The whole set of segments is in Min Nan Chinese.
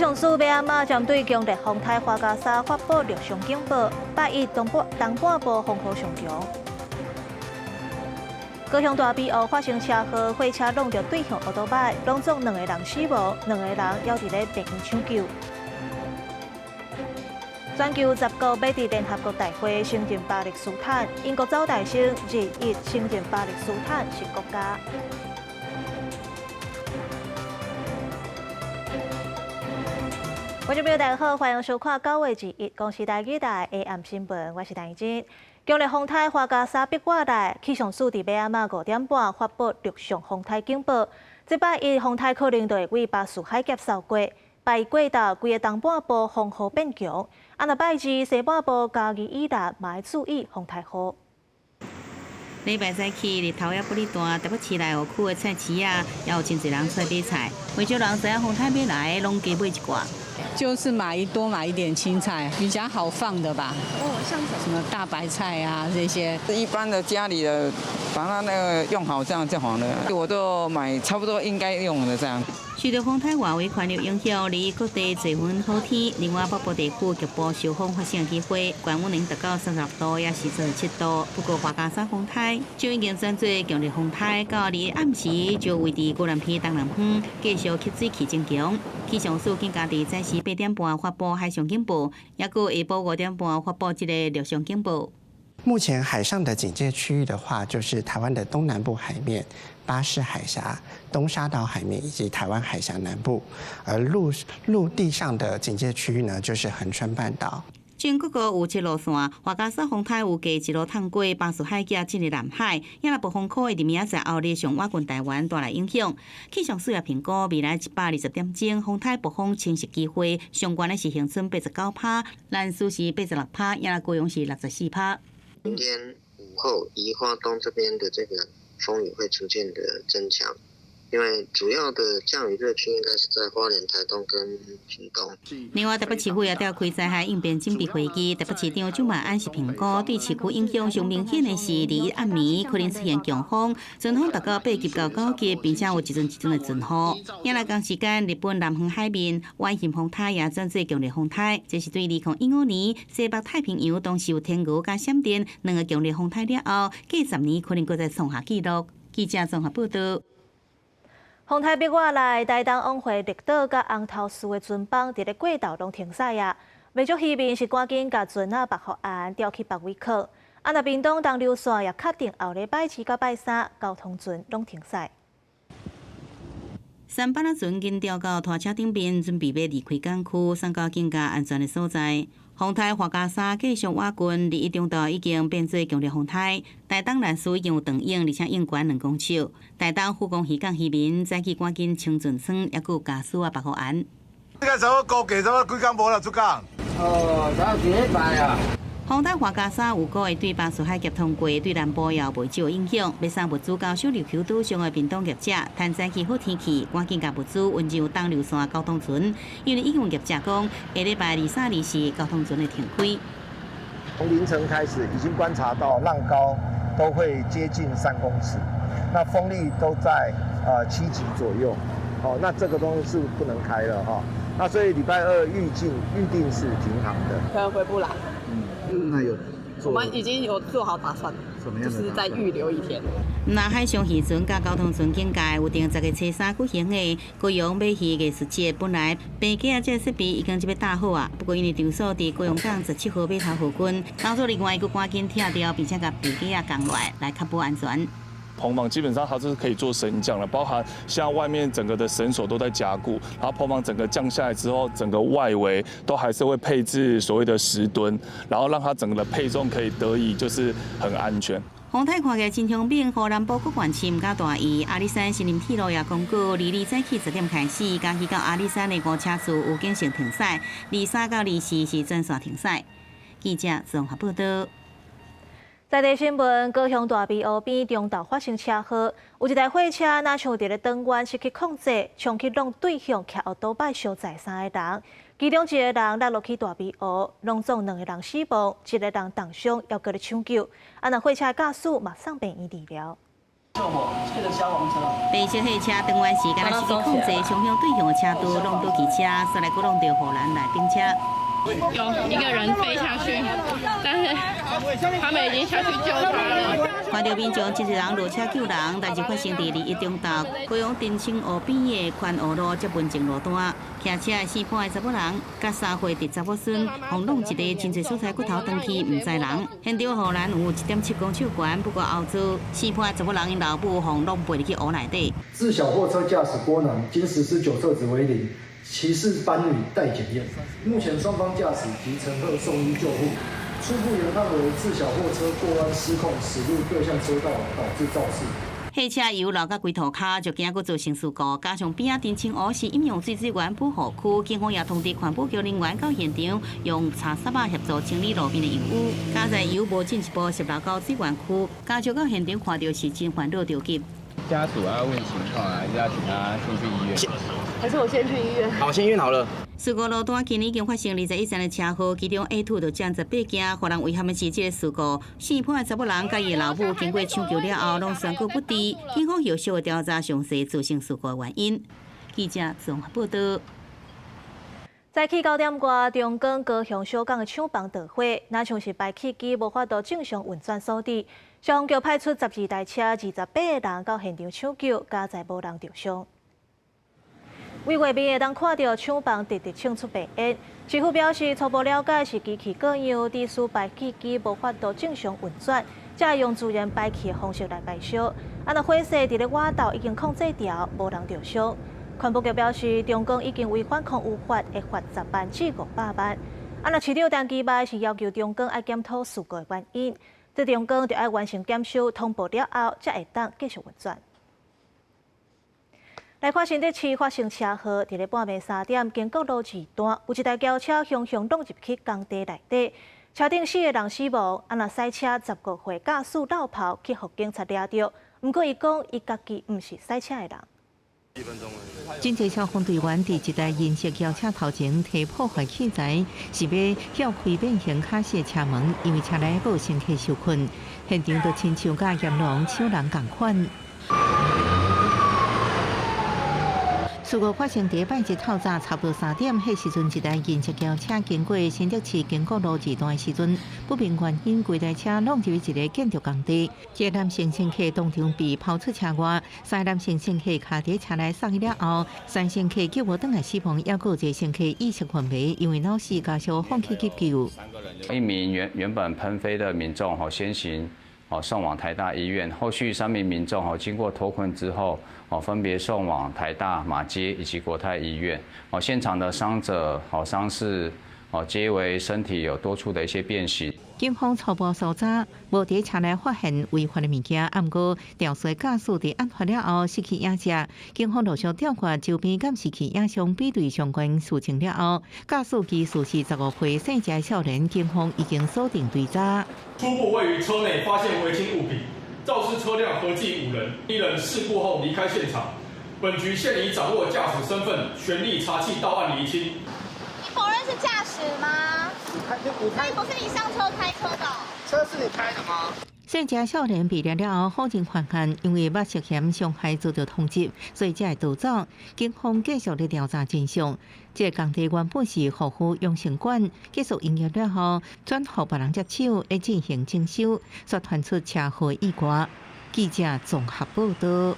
象署欲按怎針對強烈風颱樺加沙發布陸上警報，拜一東半東半部風雨上強。高雄大埤湖發生車禍，貨車挵著對向歐多擺，攏總兩個人死亡，兩個人猶佇咧病院搶救。全球十國欲佇聯合國大會承認巴勒斯坦，英國走大聲日益承認巴勒斯坦是國家。觀眾朋友大家好，歡迎收看9月21公視台語台 AM 新聞，我是陳怡貞。強烈風颱樺加沙逼過來，氣象署佇欲暗仔5點半發布陸上風颱警報。這擺一風颱可能就會對巴士海峽掃過，拜一過晝，規个東半部風雨變強。啊，若拜二西半部嘉義以南嘛愛注意風颱雨。禮拜早起，日頭猶不哩大，台北市內湖區的菜市仔，也有真濟人出來買菜。袂少人知影風颱欲來，攏加買一寡。就是多買一點青菜，比較好放的吧。哦，像什麼大白菜啊這些。一般的家裡的，把它那個用好，這樣就好了。我都買差不多應該用的這樣。受到風颱外圍環流影響，離各地濟份好天。另外，北部地區局部受風發生機會，高溫能達到36度，也是37度。不過，樺加沙風颱就已經轉做強烈風颱，到二暗時就位佇高南偏東南方，繼續吸水氣增強。氣象署更加佇早時8點半發布海上警報，抑閣下晡5點半發布這个陸上警報。目前海上的警戒區域的話，就是台灣的東南部海面、巴士海峽、東沙島海面以及台灣海峽南部，而陸陸地上的警戒區域呢，就是恆春半島。全國閣有七路線，樺加沙風颱有計一路通過巴士海峽進入南海，也若暴風區會佇明仔載後日上倚近台灣帶來影響。氣象署也評估未來120點鐘風颱暴風侵襲機會，上懸的是恆春89%，蘭嶼是86%，也若高雄是64%。明天午後，宜花東這邊的這個風雨會逐漸的增強，因為主要的降雨熱區應該是在花蓮、台東跟屏東。另外，台北市府也召開災害應變準備會議，台北市長蔣萬安是評估對市區影響上明顯的是二一暗暝可能出現強風，陣風達到8級到9級，並且有一陣一陣的陣雨。也來同時間，日本南方海面彎形風颱也轉做強烈風颱，這是對2015年西北太平洋同時有天鵝佮閃電兩个強烈風颱了後，過10年可能閣再創下紀錄。記者綜合報道。風颱逼過來，台東往回綠島佮紅頭嶼的船班佇咧過晝攏停駛啊！袂少漁民是趕緊共船仔縛予岸，調去別位靠。啊，若屏東東流線也確定後禮拜二佮拜三交通船攏停駛。三班仔船緊調到拖車頂面，準備欲離開港區，送到更加安全的所在。風颱樺加沙繼續倚近，二一中晝已經變做強烈風颱。台東蘭嶼已經有長湧，而且湧懸2公尺。台東富岡漁港漁民早起趕緊清船艙，抑閣有家私仔縛予岸。這个時候估計差不多幾工無啦出港。哦，早一禮拜啊。風颱樺加沙有可會對巴士海峽通過，對南部也袂少影響。欲送物資到小琉球島上的屏東業者，趁早起好天氣，趕緊共物資運上東流線交通船。因為已經有業者講，下禮拜二、三、二、四交通船會停開。從凌晨開始，已經觀察到浪高都會接近3公尺，那風力都在7級左右。哦，那這個東西是不能開了哈。那所以禮拜二預定是停航的。可能回不來。嗯，那有，我們已經有做好打算，就是再預留一天。那海上漁船佮交通船警戒有定十月初三舉行的高雄馬戲藝術節，本來棚架仔這個設備已經這欲搭好啊，不過因為場所佇高雄港17號碼頭附近，工作人員閣趕緊拆掉，並且共棚架仔降落來，來確保安全。棚房基本上它是可以做升降的，包含像外面整個的繩索都在加固，然後棚房整個降下來之後，整個外圍都還是會配置所謂的石墩，然後讓它整個的配重可以得以就是很安全。風颱看起來真兇猛，予南部各縣市毋敢大意。阿里山森林鐵路也公告，22早起10點開始，嘉義到阿里山的五車次有警性停駛，23到24是全線停駛。記者綜合報道。在地新聞，高雄大埤湖邊中晝發生車禍，有一台貨車若像佇咧轉彎失去控制，衝去挵對向騎歐多擺相載三个人，其中一个人落落去大埤湖，攏總兩個人死亡，一個人重傷，猶閣咧搶救。啊，若貨車駕駛嘛送病院治療。救火，這個消防車。白色貨車轉彎時，敢若失去控制，衝向對向的車道，挵倒汽車，煞來閣挵著護欄內頂車。有一個人飛下去，但是他們已經下去救他了。看著民眾真濟人落車救人，但是發生佇21中晝，高雄澄清湖邊的寬湖路捷文靜路段，騎車的姓潘的查某人，佮3歲的查某孫，予挵一个真濟所在骨頭斷去，毋知人。現場護欄有1.7公尺懸，不過後座姓潘的查某人𪜶老母予挵飛入去湖內底。自小貨車駕駛郭男，經實施酒測值為零。騎士班女待檢驗，目前雙方駕駛及乘客送醫救護，初步研判為自小貨車過彎失控駛入對向車道，導致肇事。貨車油漏甲規塗跤，就驚閣造成事故。加上邊仔澄清湖是飲用水水源保護區，警方也通知環保局人員到現場，用柴捒仔協助清理路邊的油污。佳哉油無進一步洩漏到水源區，家屬到現場看著是真煩惱著急。家屬要問情況啊，還是要請他先去醫院？還是我先去醫院？好，先醫院好了。事故路段今年已經發生21宗的車禍，其中 A2 就佔18件。予人遺憾的是，這个事故，姓潘的查某人佮伊老母經過搶救了後，攏宣告不治。警方後續會調查詳細造成事故的原因。記者綜合報道。早起9點外，中鋼高雄小港的廠房著火，若像是排氣機無法度正常運轉所致。消防局派出12台車、28個人到現場搶救，佳哉無人受傷。對畫面會當看著廠房直直衝出白煙。市府表示初步了解是機器故障，致使排氣機無法度正常運轉，才會用自然排氣的方式來排燒。啊，若火勢佇咧外斗已經控制牢，無人受傷。環保局表示，中鋼已經違反空污法，會罰10萬至500萬。啊，若市長陳其邁是要求中鋼愛檢討事故的原因，這中鋼就愛完成檢修，通報了後，才會當繼續運轉。來看新竹市發生車禍，佇咧半暝3點，經國路二段有一台轎車雄雄挵入去工地內底，車頂四个人死亡。啊，若駛車15歲駕駛落跑去予警察掠著，毋過伊講伊家己毋是駛車的人。真濟消防隊員佇一台銀色轎車頭前提破壞器材，是欲撬開變形卡死的車門，因為車內閣有乘客受困，現場就親像佮閻羅王搶人仝款。事故發生佇拜日透早差不多3點，彼時陣一台銀色轎車經過新竹市經國路二段的時陣，不明原因規台車挵入去一个建築工地，一个男性乘客當場被拋出車外，三个男性乘客卡佇車內送醫了後，三乘客救無轉來死亡，猶閣有一个乘客意識昏迷，因為腦死家屬放棄急救。一名原本噴飛的民眾吼先行送往台大醫院，後續三名民眾經過脫困之後，分別送往台大、馬偕以及國泰醫院。現場的傷者、傷勢，皆為身體有多處的一些變形。警方初步搜查，無佇車內發現違法的物件，毋過肇事駕駛佇案發了後失去影跡。警方陸續調閱周邊監視器影像比對相關事情了後，駕駛其實是15歲姓謝的少年，警方已經鎖定追查。初步位於車內發現違禁物品，肇事車輛合計5人，一人事故後離開現場。本局現已掌握駕駛身份，全力查緝到案釐清。你否認是駕駛嗎？你開，不是你上車開車的。車是你開的嗎？姓謝少年被抓了後，否認犯案，因為捌涉嫌傷害遭到通緝，所以才會逃走。警方繼續咧調查真相。這個工地原本是護膚養生館，結束營業了後，轉予別人接手來進行整修，煞傳出車禍意外。記者綜合報道。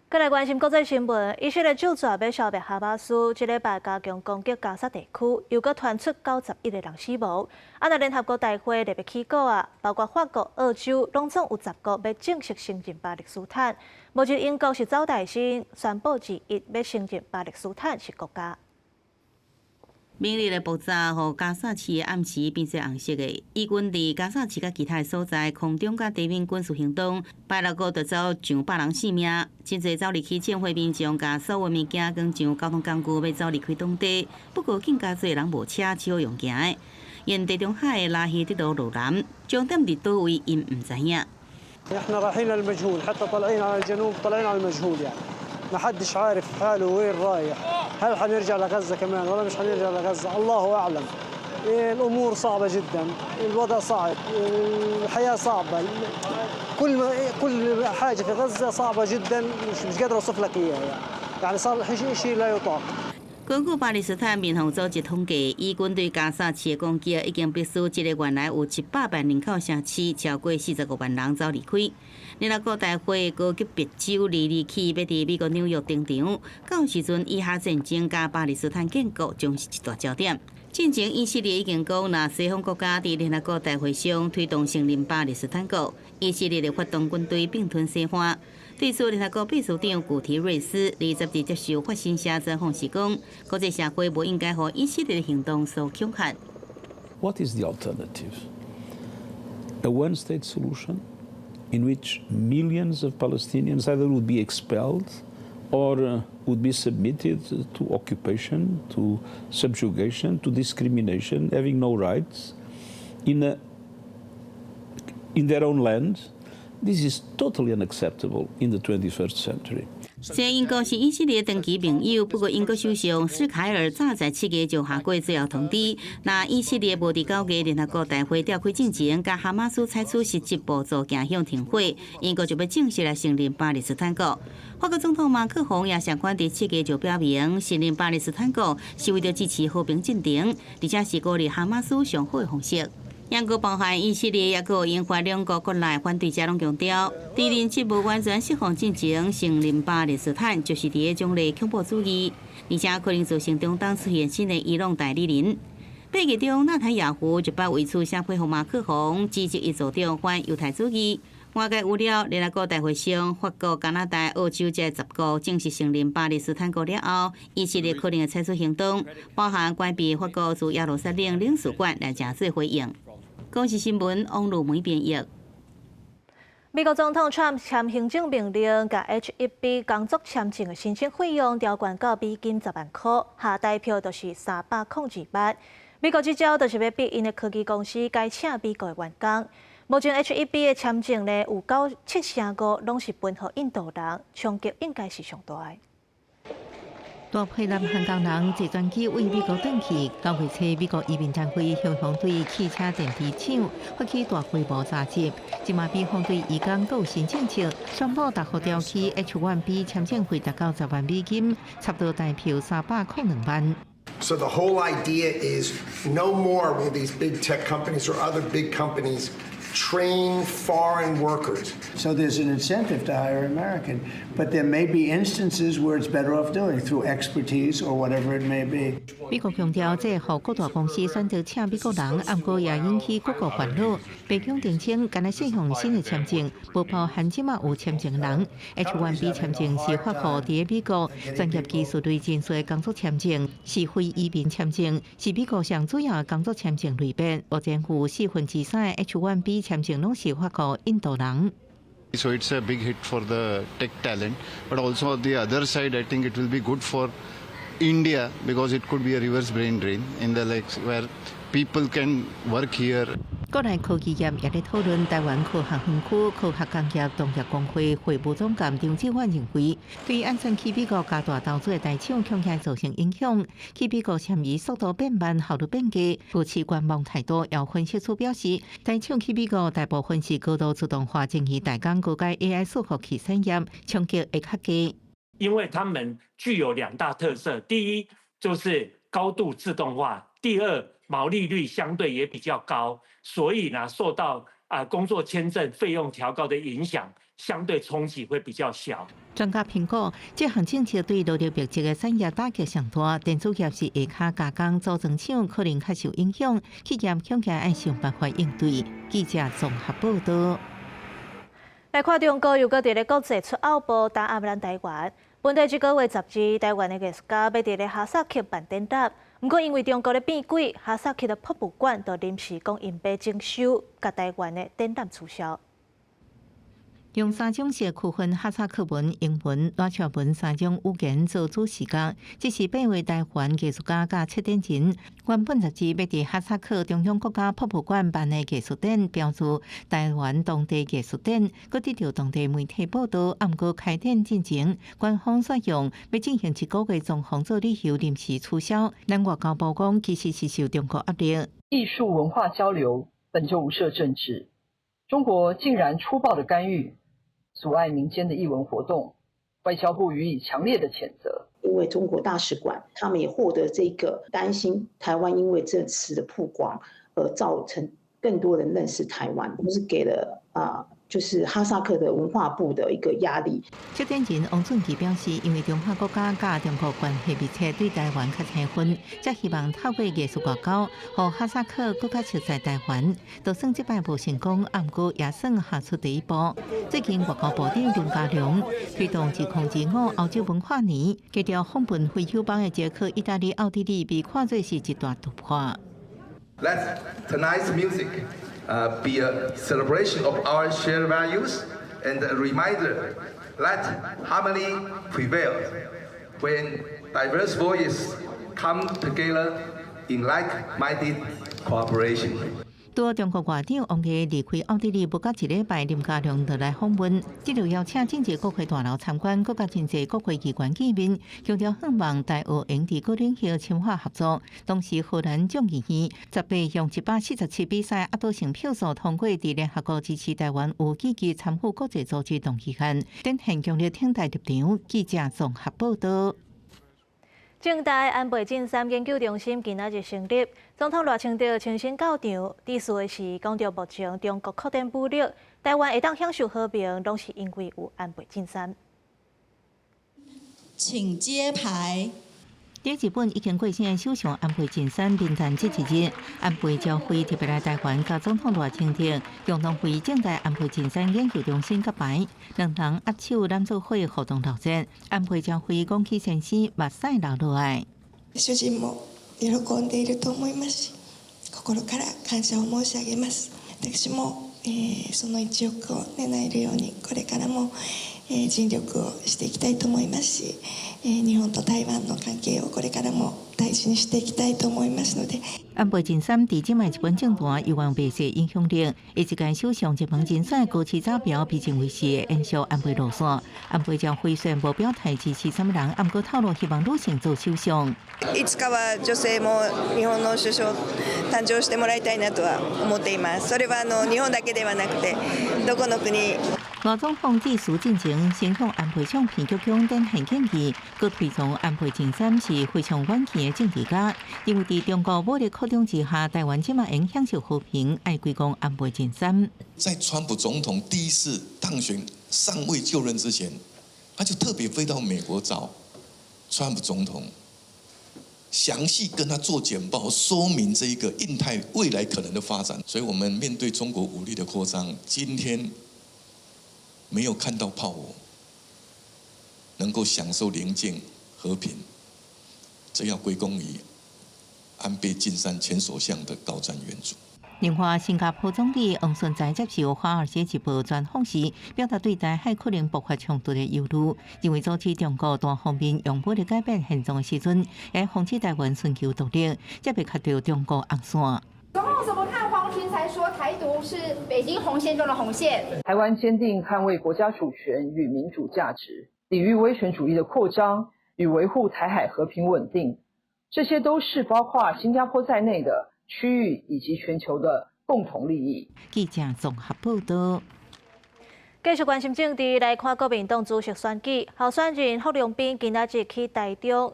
閣來關心國際新聞，以色列就跩欲消滅哈馬斯，這禮拜加強攻擊加薩地區，又閣傳出91個人死亡。啊，若聯合國大會特別起稿啊，包括法國、澳洲，攏總有10國欲正式承認巴勒斯坦。目前英國是走大先，宣布之一欲承認巴勒斯坦是國家。明日的爆炸，予加薩市的暗時變做紅色的。以軍佇加薩市佮其他的所在，空中佮地面軍事行動，拜六閣奪走上百人性命。真濟走入去戰火民眾，共所有物件扛上交通工具，欲走離開當地。不過，更加濟人無車，只好用行的。沿地中海的拉希德路路南，終點佇佗位，𪜶毋知影。 نحن رايحين للمجهول حتى طالعين على الجنوب طالعين على المجهول يعني ما حدش عارف حاله وين رايح هل حنرجع لغزة كمان ولا مش حنرجع لغزة الله أعلم. الأمور صعبة جدا، الوضع صعب، الحياة صعبة، كل حاجة في غزة صعبة جدا، مش قادر أوصف لك إياها، يعني صار شيء لا يطاق。根據巴勒斯坦民防組織統計，以軍對加薩市的攻擊已經迫使這个原來有100萬人口城市，超過45萬人走離開。聯合國大會高級別周二二起欲佇美國紐約登場，到時陣以哈戰爭佮巴勒斯坦建國將是一大焦點。進前以色列已經講，若西方國家佇聯合國大會上推動承認巴勒斯坦國，以色列會發動軍隊併吞西岸。對此，聯合國秘書長古提瑞斯20日接受法新社專訪時講，國際社會無應該予以色列的行動所恐嚇。 What is the alternative? A one-state solution in which millions of Palestinians either would be expelled or would be submitted to occupation, to subjugation, to discrimination, having no rights in their own land. This is totally unacceptable in the 21st century. 雖然英國是以色列長期盟友，不過英國首相斯凱爾早在7月就下過最後通牒，若以色列無佇9月聯合國大會召開進前，佮哈馬斯採取實質步驟走向停火，英國就欲正式來承認巴勒斯坦國。法國總統馬克宏也相款佇7月就表明，承認巴勒斯坦國是為著支持和平進程，而且是鼓勵哈馬斯上好的方式。英國包含以色列，抑閣有英法兩國國內反對者攏強調，佇人質無完全釋放進前，承認巴勒斯坦就是佇咧獎勵恐怖主義，而且可能造成中東出現新的伊朗代理人。8月中，納坦雅胡就擺為此寫批予馬克宏，指責伊助長反猶太主義。外界預料，聯合國大會上，法國、加拿大、澳洲這10國正式承認巴勒斯坦國了後，以色列可能會採取行動，包含關閉法國駐耶路撒冷領事館來誠做回應。公視新聞網路媒編譯。美國總統川普簽行政命令，共 H-1B 工作簽證的申請費用調懸到美金10萬箍，合台票就是302萬。美國這招就是欲逼𪜶的科技公司改請美國的員工。目前 H-1B 的簽證呢，有97.5%攏是分予印度人，衝擊應該是上大的。大批南韓工人坐專機對美國轉去，9月初美國移民單位雄雄對汽車電池廠發起大規模查緝，這馬美方對移工閣有新政策，宣布大幅調起 H-1B 簽證費達到10萬美金，差不多台票302萬。 So the whole idea is no more will these big tech companies or other big companies train foreign workers. So there's an incentive to hire American, but there may be instances where it's better off doing it through expertise or whatever it may be. 美國強調，這予各大公司選擇請美國人，毋過也引起各國煩惱。白宮澄清，干焦這項新的簽證，無包含這馬有簽證人。H-1B 簽證是發予佇美國專業技術類人士的工作簽證，是非移民簽證，是美國上主要的工作簽證類別。目前有3/4的 H-1B 簽證攏是發予印度人。 So it's a big hit for the tech talent, but also on the other side, I think it will be good for India because it could be a reverse brain drain in the likes where people can work here. 國內科技業也咧討論台灣科學園區科學工業同業公會會務總監張志遠認為，對按怎去美國加大投資的大廠恐驚造成影響，去美國遷移速度變慢，效率變低，保持觀望態度。有分析師表示，大廠去美國大部分是高度自動化、精魚代工、高階 AI 伺服器產業，衝擊會較低。因為他們具有兩大特色，第一就是高度自動化，第二毛利率相對也比較高，所以呢受到工作簽證費用調高的影響，相對衝擊會比較小。專家評估，這項政策對勞力密集的產業打擊上大，電子業是下跤加工組裝廠可能較受影響，企業恐驚愛想辦法應對。記者綜合報道。來看中國又閣佇咧國際出口部打壓咱台灣。本地這個月12，台灣的藝術家欲佇咧哈薩克辦展覽，毋過因為中國咧變鬼，哈薩克的博物館就臨時講𪜶欲徵收，共台灣的展覽取消。用三種色區分哈薩克文、英文、羅切文三種語言做主視覺，這是八位台灣藝術家佮策展人原本十二欲佇哈薩克中央國家博物館辦的藝術展，標註台灣當地藝術展，閣得著當地媒體報導。毋過開展進前，官方煞用欲進行一個月裝潢做理由臨時取消。咱外交部講，其實是受中國壓力。藝術文化交流本就無涉政治，中國竟然粗暴的干預，阻礙民間的藝文活動，外交部予以強烈的譴責。因為中國大使館，他們也獲得這個擔心，台灣因為這次的曝光而造成更多人認識台灣，我們是給了就是哈薩克的文化部的一個壓力。策展人王俊奇表示，因為中華國家佮中國關係密切，對台灣較親近，才希望透過藝術外交，予哈薩克閣較熟悉台灣。就算這擺無成功，毋過也算踏出第一步。最近外交部長林佳龍推動2025歐洲文化年，計著訪問非友邦的捷克、意大利、奧地利，被看做是一大突破。 Let tonight's music be a celebration of our shared values and a reminder that harmony prevails when diverse voices come together in like-minded cooperation. 拄中國外長王毅離開奧地利無夠一禮拜，林佳龍就來訪問，這就邀請真濟國會大樓參觀，閣佮真濟國會議員見面，強調向望台澳會佇各領域深化合作。同時，荷蘭眾議院18用147比3壓倒性票數通過，佇聯合國支持台灣有積極參與國際組織動議案，展現強烈挺台立場。記者綜合報道。政大安倍晉三研究中心今仔日成立，總統賴清德親身到場，致辭的時講著目前中國擴展武力，台灣會當享受和平，攏是因為有安倍晉三。請揭牌。佇日本已經過身的首相安倍晉三冥誕節一日，安倍昭惠特別來台灣，佮總統賴清德共同為政大安倍晉三研究中心揭牌，兩人握手攬做伙互動熱熱。安倍昭惠講起先生，目屎流落來。主人も喜んでいると思いますし、心から感謝を申し上げます。私もその一翼を担えるようにこれからも尽力をしていきたいと思いますし、日本と台灣の関係をこれからも大事にしていきたいと思いますので。安倍晉三佇這擺日本政壇猶原袂細影響力，伊這屆首相入門人選高市早苗被認為是會延續安倍路線。安倍昭惠雖然無表態支持啥物人，毋過透露希望女性做首相。いつかは女性も日本の首相誕生してもらいたいなとは思っています。それは日本だけではなくてどこの國。賴總統致辭進前，先向安倍相片鞠躬展現敬意，閣推崇安倍晉三是非常遠見的政治家，認為佇中國武力擴張之下，台灣這馬會享受和平，愛歸功安倍晉三。在川普總統第一次當選尚未就任之前，他就特別飛到美國找川普總統，詳細跟他做簡報，說明這一個印太未來可能的發展。所以，我們面對中國武力的擴張，今天沒有看到炮火，能夠享受寧靜和平，這要歸功於安倍晉三前首相的高瞻遠矚。另外，新加坡總理黃循財接受《華爾街日報》專訪時，表達對台海可能爆發衝突的憂慮，認為阻止中國單方面用武力改變現狀的時陣，會防止台灣尋求獨立，才袂卡著中國紅線。總統怎麼看黃循財說台獨是北京紅線中的紅線？台灣堅定捍衛國家主權與民主價值，抵禦威權主義的擴張與維護台海和平穩定，這些都是包括新加坡在內的區域以及全球的共同利益。記者綜合報道。繼續關心政治，來看國民黨主席選舉，候選人郝龍斌今仔日去台中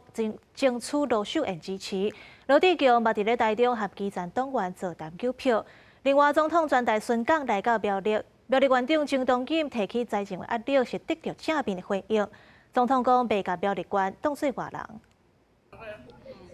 爭取羅秀燕支持，羅智強嘛佇咧台中和基層黨員座談購票。另外，總統轉台巡講來到苗栗，苗栗縣長鄭東錦提起財政壓力，是得著正面的回應。總統講袂共苗栗縣當做外人。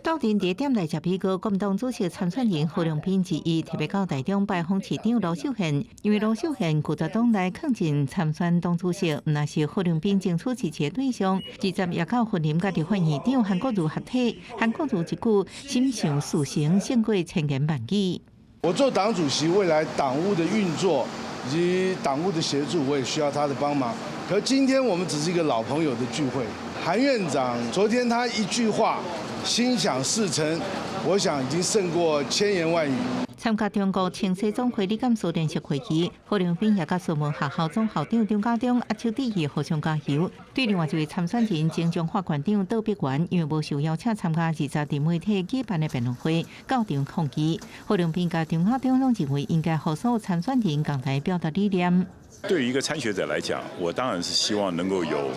鬥陣佇店內食米糕，國民黨主席參選人郝龍斌之一特別到台中拜訪市長盧秀燕，因為盧秀燕拒絕黨內抗戰參選黨主席，毋但是郝龍斌爭取支持的對象，直接也到雲林佮立法院長韓國瑜合體，韓國瑜一句心想事成勝過千言萬語。我做黨主席，未來黨務的運作以及黨務的協助，我也需要他的幫忙。可今天我們只是一個老朋友的聚會。韓院長昨天他一句話，心想事成，我想已經勝過千言萬語。參加中國青西總會理監事聯席會議，賀龍斌也佮蘇門學校總校長張家忠握手致意，互相加油。對另外一位參選人前彰化縣長杜必權，因為無受邀請參加20佇媒體舉辦的辯論會，到場抗議。賀龍斌佮張家忠攏認為應該予所有參選人共台表達理念。對於一個參選者來講，我當然是希望能夠有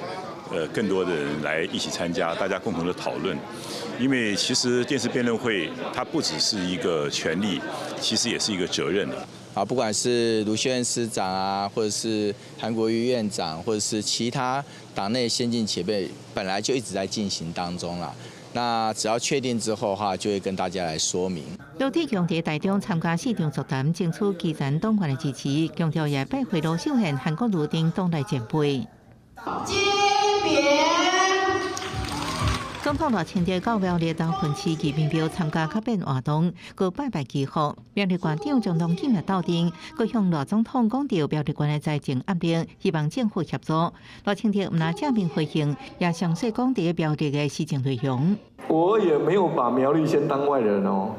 更多的人來一起參加，大家共同的討論。因為其實電視辯論會，它不只是一個權利，其實也是一個責任。啊，不管是盧秀燕市長啊，或者是韓國瑜院長，或者是其他黨內先進前輩，本來就一直在進行當中啦。那只要確定之後的話，就會跟大家來說明。盧志強佇台中參加四場座談，爭取基層黨員的支持，強調也拜會盧秀燕、韓國瑜等黨內前輩。金扁。總統賴清德到苗栗頭份市義民廟參加卡變活動，閣拜拜祈福。苗栗縣長張東錦也到陣，閣向賴總統講著苗栗縣的財政壓力，希望政府協助。賴清德毋但正面回應，也詳細講佇苗栗的施政內容。我也沒有把苗栗縣當外人哦，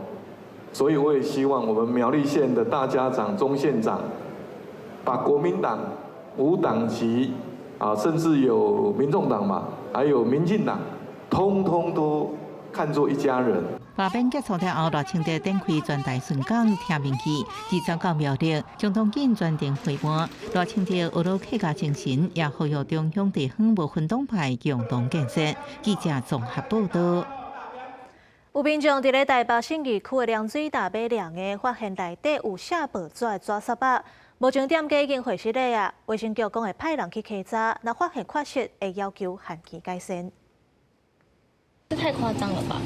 所以我也希望我們苗栗縣的大家長、鍾縣長，把國民黨無黨籍啊，甚至有民眾黨嘛，還有民進黨。通通都看作一家人。罷免結束了後，賴清德展開全台巡講聽民意，29苗栗，張東錦全程陪伴。賴清德學老客家精神，也呼籲中央地方無分黨派共同建設。記者綜合報道。有民眾佇咧台北信義區的涼水埕買涼的，發現內底有寫報紙的紙屑仔，目前店家已經回失禮啊。衛生局講會派人去稽查，若發現缺失，會要求限期改善。這太誇張了吧！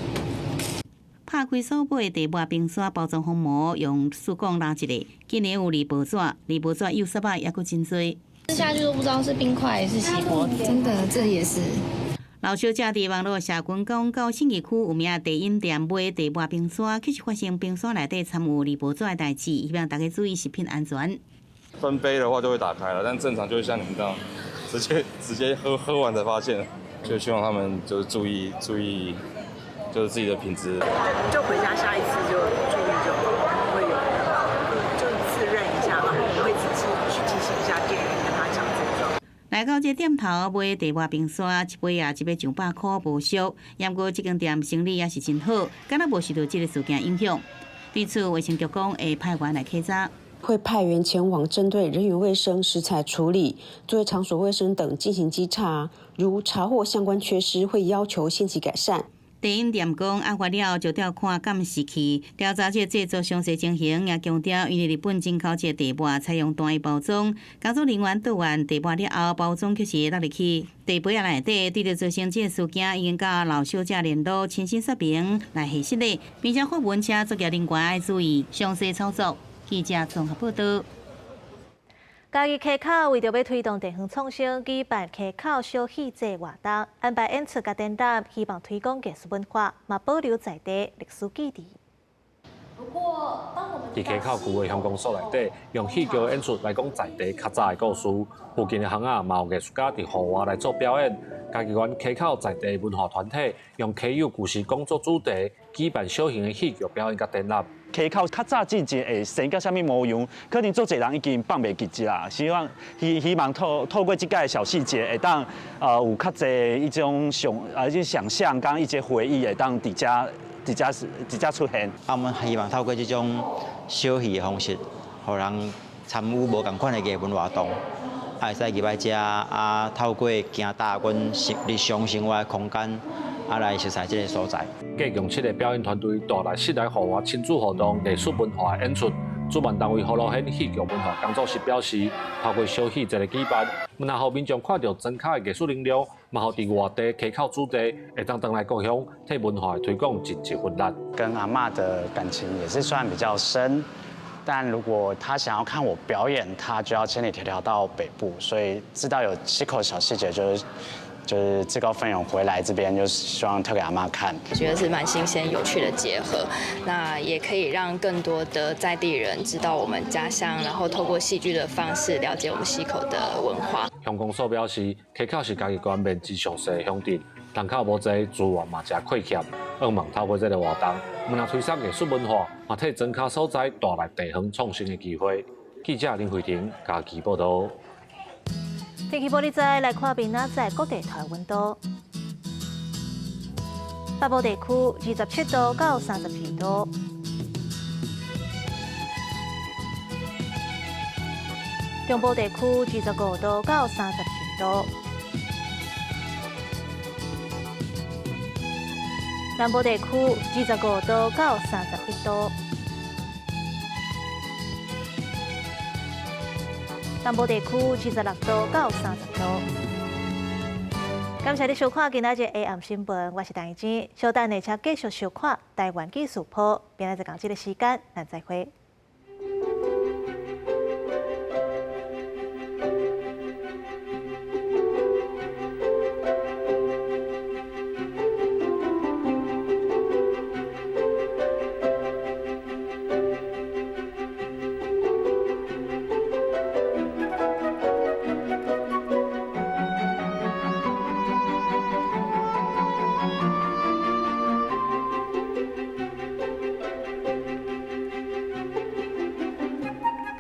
拍開所買的地冰沙包裝封膜，用塑鋼拉一下，竟然有鋰箔紙，鋰箔紙幼屑仔猶閣真濟。吃下去都不知道是冰塊還是錫箔，真的，這也是。老小姐佇網路社群講，到信義區有名的茶飲店買地磨冰沙，卻是發生冰沙內底摻有鋰箔紙的代誌，希望大家注意食品安全。分杯的話就會打開了，但正常就會像你們這樣，直接喝完才發現。就希望他們就是注意注意，就是自己的品質。就回家下一次就注意就好，會有就自認一下嘛，會仔細去提醒一下店員，跟他講這種。來到這店頭買地磨冰沙，一杯啊，一欲上百箍無俗。不過這間店生意也是真好，敢若無受到這個事件影響。對此，衛生局講會派員來稽查。會派員前往針對人員衛生、食材處理、作業場所衛生等進行稽查，如查獲相關缺失，會要求限期改善。茶飲店講，案發了就調看監視器，調查這製作詳細情形，也強調因為日本進口這個茶沫採用單一包裝，工作人員倒完茶沫了後，包裝卻是落入去茶杯仔內底，對著造成這個事件，已經佮老小姐聯絡，親身說明來核實的，並且發文請作業人員愛注意詳細操作。記者綜合報道。嘉義溪口為著欲推動地方創生，舉辦溪口小戲節活動，安排演出佮展覽，希望推廣藝術文化，嘛保留在地歷史記憶。佇溪口舊的鄉公所內底，用戲劇演出來講在地較早的故事。附近的巷仔嘛有藝術家佇戶外來做表演。嘉義縣溪口在地文化團體用溪友舊時講做主題，舉辦小型的戲劇表演佮展覽。溪口較早進前會生甲啥物模樣，可能足濟人已經放袂記得啦。希望透過這個小細節，會當有較濟一種想啊一種想象，佮一些回憶會當佇遮出現。啊，我們希望透過這種小戲的方式，予人參與無仝款的藝文活動，啊，會使入來遮啊，透過行踏阮日常生活的空間，啊，來熟悉這個所在。計共七个表演團隊帶來室內戶外親子活動、藝術文化演出。主辦單位葫蘆縣戲劇文化工作室表示，透過小戲節的舉辦，毋但予民眾看著莊跤的藝術能量，嘛予佇外地溪口子弟會當轉來故鄉，替文化的推廣盡一份力。跟阿嬤的感情也是算比較深，但如果他想要看我表演，他就要千里迢迢到北部，所以知道有溪口小戲節，就是就是自告奋勇回来這邊，就希望跳給阿嬤看。我覺得是蠻新鮮有趣的結合，那也可以讓更多的在地人知道我們家鄉，然後透過戲劇的方式了解我們溪口的文化。鄉公所表示，溪口是嘉義縣面積上細的鄉鎮，人口無濟，資源嘛誠匱乏。向望透過這个活動，毋但推廣藝術文化，嘛替莊跤所在帶來地方創新的機會。記者林慧婷嘉義報導。天氣玻璃仔來看明仔載各地台溫度。北部地區27度到32度，中部地區25度到34度，南部地區25度到31度。南部地區26度到30度。感謝你收看今仔日 AM 新聞，我是陳怡靜。稍等下，請繼續收看台灣記事報。明仔載仝這个時間，咱再會。